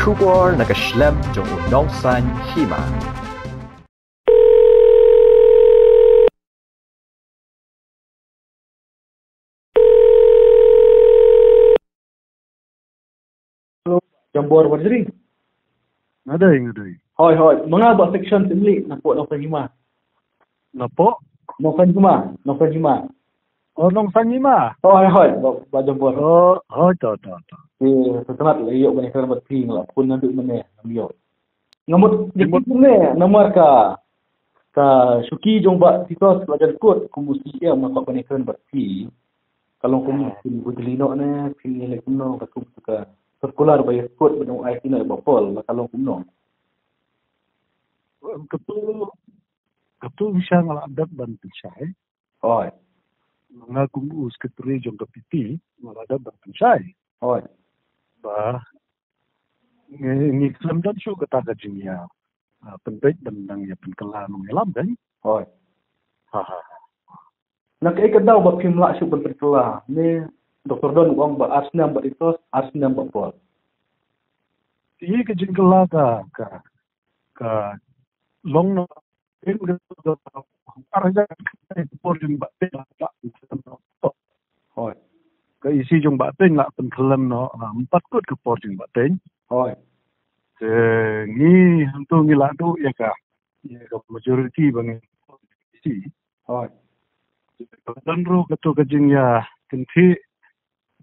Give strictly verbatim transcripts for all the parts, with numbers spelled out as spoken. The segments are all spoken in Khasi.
Khubor na ka shlem jong u nongsan hima. Jambor Warjri. Ngadei, ngadei. Hoi, hoi. Manga ba section Syiemlieh, napoh Nongsan Hima. Napoh? Nongsan Hima, Nongsan Hima. Oh, Nongsan Hima. Hoi, hoi, ba, ba Jambor. Oh, hoi, to, to, to. Eh, selamat lah, yuk, banyak keren buat phi, ngelak pun nanti mana, yuk. Ngamut, jemput ne, namar ka, ka shuki jong ba Titos la jan kut, kum u C M, ma kok bani kren bad phi. Ka long kum phin bujli noh ne, phin ïaleh kumno, ka kum ka circular ba ïa kut, ba dang ai sino ba pol, la ka long kumno. Em, katu, katu bishar nga la dep ban pynshai. Hoi. Nga kum u secretary jong ka P T, nga la dep ban pynshai. Hoi. Ba, ngi, ngi khlem don shuh kata ka jingïa, ah, pynbeit ban nang ïa pynkylla nongïalam, kan? Hoi. Ha, ha, ha. Na kaei ka daw ba phim lah shuh ban pynkylla? Ne, Doktor Don u ong ba ar snem ba Titos, ar snem ba pol. Ïa ka jingkylla ka, ka, ka long na, in ka, ka, ar hajar ka por jong Bah Teng la, la, hoi. Ka isi jong Bah Teng la pynkhlem noh, ah, em pat kut ka por jong Bah Teng. Hoi. Te ngi hangto ngi la duh ïa ka, ïa ka majority ba ngi isi. Hoi. Te don ruh kato ka jingïa kynthih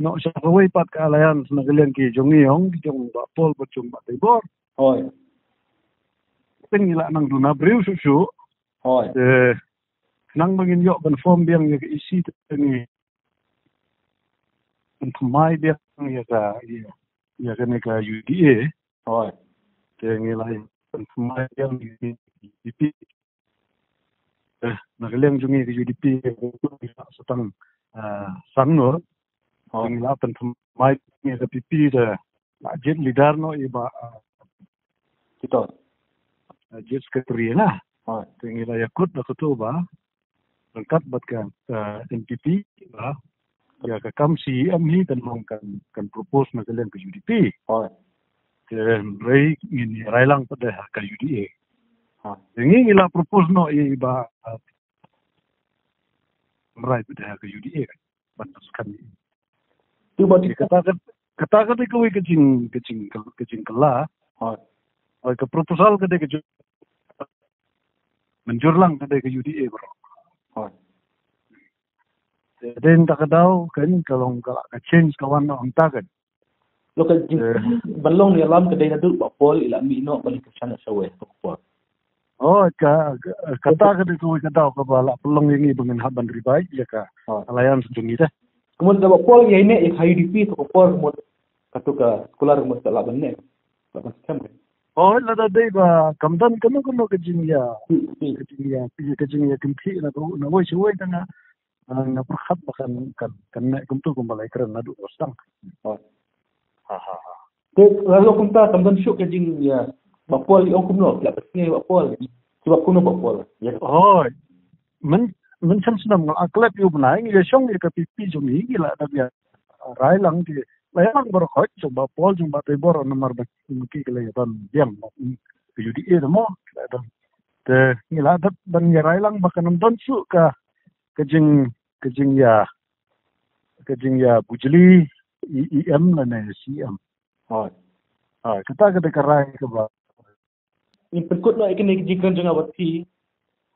noh sha kawei pat ka alliance na ka liang ki jong ngi, ong, ki jong Bah Paul bad jong Bah Teibor. Hoi. Te ngi la nang duna briew shuh shuh. Hoi. Te nang ba ngin ïoh ban form biang ïa ka isi te ngi pynthymmai biang ïa ka, ïa, ïa kane ka U D A. Hoi. Te ngi la pynthymmai biang ïa ka U D P. Eh, na ka liang jong ngi ka U D P, sa tang, ah, Sang Nor. Hoi. Ngi la pynthymmai ïa ka P P te la jied leader noh i Bah, ah, Titos. Ah, jied secretary na. Hoi. Te ngi la ïakut da kato ba ryngkat bad ka, ah, N P P ba ïa ka kam C E M hi kan long kan, kan propose na ka liang ka U D P. Hoi. Te hynrei ngin ïa rai lang pat da ha ka U D A. Hoi. Te ngi ngi la propose noh ïa i Bah, ah, rai pat da ha ka U D A. Ban skhem. Tu ba, kata ka, kata ka dei kawei ka jing, ka jing, ka jingkylla. Hoi. Hoi, ka proposal ka dei ka jing, mynjur lang ka dei ka U D A baroh. Hoi. Te dei ta ka daw kan ka long ka, ka change ka wan noh hangta kan. Lo ka jing, eh, ban long ïalam ka dei naduh Bah Paul i la mih noh ban ïa kyrshan sha wei ka por. Oh, ka, ka, kata ka dei kawei ka daw kaba la pynlong ïa ngi ba ngin hap ban revise ïa ka, oh, alliance jong ngi te. Ka mut da Bah Paul ïa ine ïa ka U D P to ka por, ka mut kato ka scholar ka mut ka lah ban ne, lah ban skhem ka. Oh, lada dei ba kam don kano kano ka jingïa, hmm, hmm, ka jingïa, ka jingïa kynthih na ka, na wei sha wei te nga, ah, nga pyrkhat ba kan, kan, kan neh kumto kumba la ïakren naduh ba sdang. Oh. Ha, ha, ha. Te lada kumta kam don shuh ka jingïa, Bah Paul i ong kumno, la pynskhem Bah Paul. Ki Bah kumno Bah Paul. Ïa. Hoi. Myn, mynshem snem nga la klet ïa u bnai, ngi ïa shong ïa ka P P jong ngi, ngi la dep ïa rai lang ki. La ïa lang baroh khoit, jong Bah Paul, jong Bah Teibor, namar ba ki, ki la ïa don biang, ka U D A te mo, ki la don. Te ngi la dep ban ïa rai lang ba kan ym don shuh ka, ka jing, ka jingïa, ka jingïa bujli E M lane C M. Hoi. Hoi, kata ka dei ka rai kaba. Ngin pynkut noh ïa kane ka jingkren jong nga bad phi.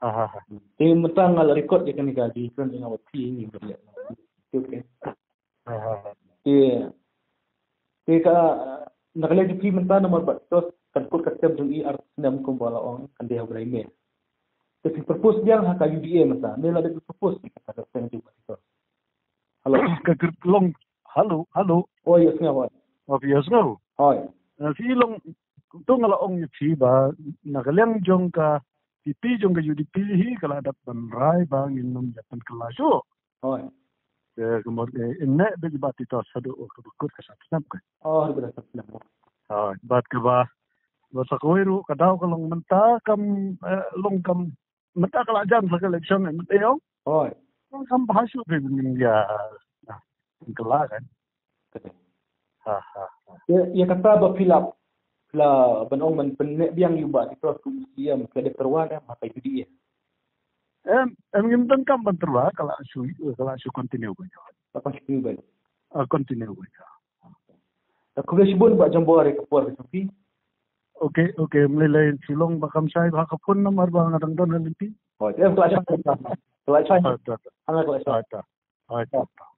Ha, ha, ha. Te mynta nga la record ïa kane ka jingkren jong nga bad phi, ngin pynkut. Okay. Ha, ha, ha. Te, te ka, na ka liang jong phi mynta namar ba Titos kan kut ka term jong i ar snem kumba la ong, kan dei ha u bnai May. Te phi propose biang ha ka U D A mynta, ne la dep phi propose ïa ka term jong Bah Titos. Hello. Ka kyrteng long. Hello, hello. Oh, ïa sngew, hoi. Oh, ïa sngew. Hoi. Eh, phi long, to nga la ong ïa phi ba, na ka liang jong ka P P jong ka U D P hi ka la dep ban rai ba ngin ym ïa pynkylla shuh. Hoi. Eh, ka mut, eh, ine bad Bah Titos haduh, oh, kaba kut ka sat snem ka. Oh, haduh ka sat snem. Hoi, bad kaba, ba sa kawei ruh ka daw ka long mynta kam, eh, long kam mynta ka la jan sa ka election, eh, mynta ïoh. Hoi. Kam bha shuh phi ban ïa, ah, kylla kan. Kata. Ha, ha, ha. Ïa, ïa kata ba phi la, la ban ong ban pyneh biang ïa u Bah Titoh kum u C M, ka dep tyrwa ne em ha ka U D A? Em, em ngim donkam ban tyrwa, ka la shu, ka la shu continue beit. La continue beit. Ah, continue beit. Khublei shibun Bah Jambor ïa ka por ka jong phi. Okay, okay, ym lei lei, shu long ba kham shai ha ka phone number ba nga dang don ha lynti. Hooid, em, ka la shai. Ka la shai. Hooid, hooid. Hooid, hooid. Hooid, hooid.